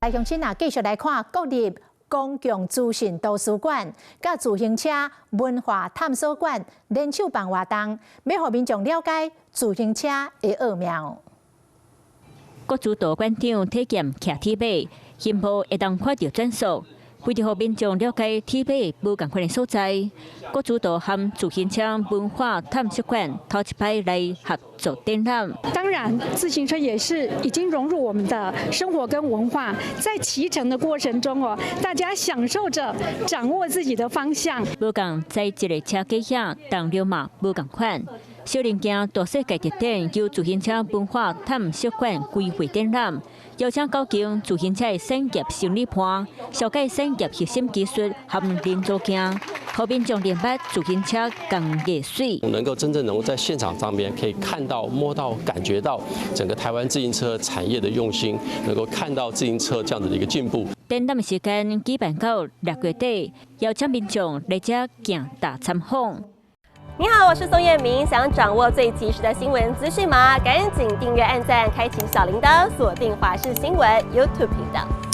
來鄉親啊，繼續來看國立公共資訊圖書館佮自行車文化探索館聯手辦活動，欲予民眾了解自行車的奧妙。國資圖館長體驗騎鐵馬，希望會當看著轉速。為著予民眾了解鐵馬無仝款的所在，國資圖和自行車文化探索館頭一擺來合作展覽。當然，自行車也是已經融入我們的生活跟文化，在騎乘的過程中哦，大家享受着掌握自己的方向。無仝在一个車架下，重量嘛無仝款。小零件大世界特展由自行車文化探索館規劃展覽，邀請九間自行車產業生理伴，紹介產業核心技術和零組件，予民眾認捌自行車工藝水。能夠真正能夠在現場上面可以看到、摸到、感覺到整個台灣自行車產業的用心，能夠看到自行車這樣子的一個進步。展覽時間舉辦到6月底，邀請民眾來遮行踏參訪。你好，我是宋燕明。想掌握最及時的新聞資訊嗎？趕緊訂閱、按讚、開啟小鈴鐺，鎖定華視新聞 YouTube 頻道。